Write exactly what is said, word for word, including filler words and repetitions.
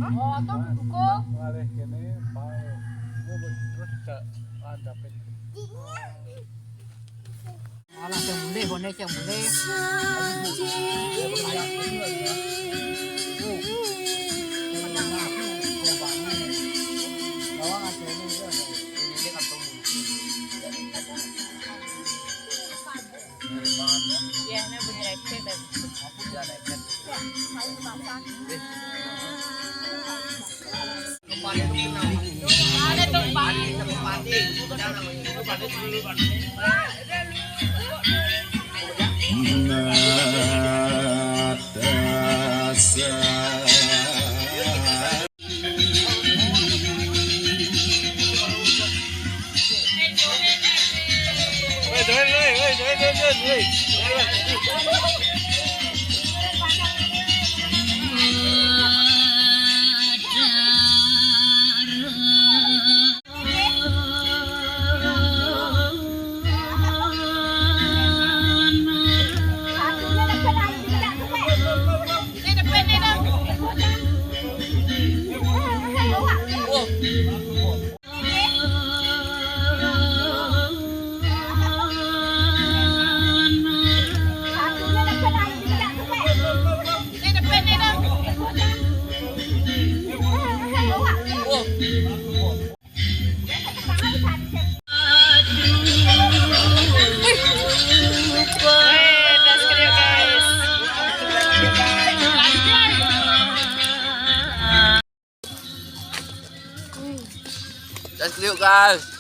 Oh, tuh buku. Ngalih kene, bae. Ngubut terus ke adapin. Alah, sing mulih, kono sing mulih. Iya, ini bunyi lecet dan Gas liuk, guys.